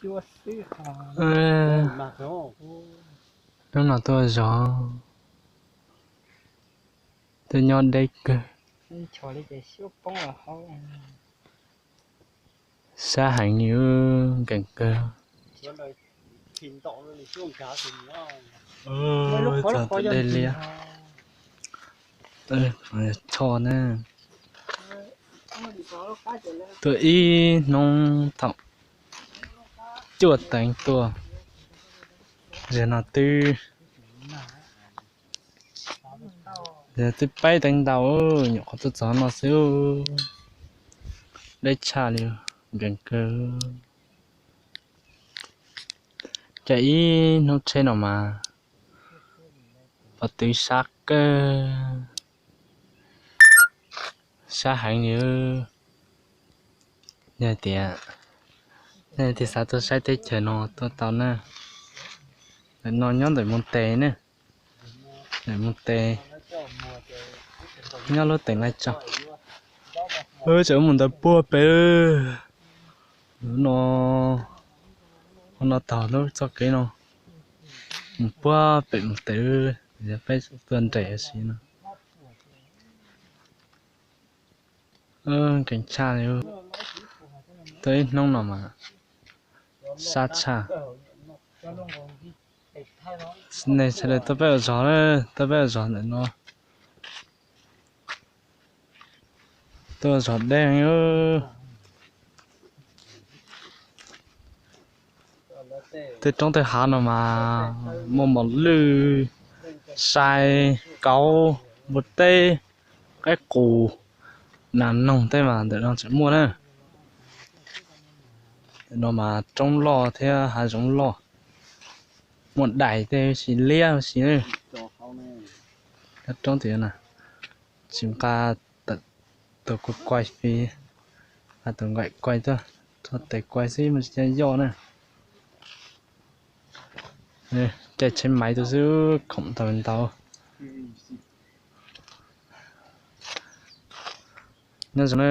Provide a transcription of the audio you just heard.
Hnub no tuaj zov, twb nyob deb kawg, sab heev li, nkees kawg. Txog tus dej liab, tso na. Tuaj ib hnub thaum cuaj teev tuaj, zaum no twb, twb peb teev ntau, nyuam qhuav tuaj txog no xwb. Deb tshaj li, nkees kawg. Caij ib hnub tsheb no mas pov twv sab kawg, sab heev li. Yog tias, yog tias xav tuaj saib teb chaws no tuaj tau na. Ntawm no nyob ntawm Moos Tes ne, ntawm Moos Tes, nyob lub teem Laij Tsaug. Tseem mus ntawd puag pem, no, no taug lub txoj kev no mus puag pem Moos Tes, peb tuaj nres ua si no. Nkees tshaj li, tuaj ib hnub no mas sab tshaj. Nej sawv daws tuaj peb ua zog, tuaj peb ua zog ntawm no. Tuaj ua zog deb. Tej roob tej hav no mas muaj mos lwj, sai, kauv, npua teb, qaib qus, nas noog tej mas ntawm no tseem muaj na. Ntawm no mas roob loj thiab hav zoov loj, muaj dais tej sis liab sis. Roob tim no tsis nqa tus kuj kuaj fi, nqa tus nqaim kuaj tuaj, txog tes kuaj xwb mas tsis yog na. Caij tsheb maiv tuaj xwb khoom ntau ntau. Nyob zoo na.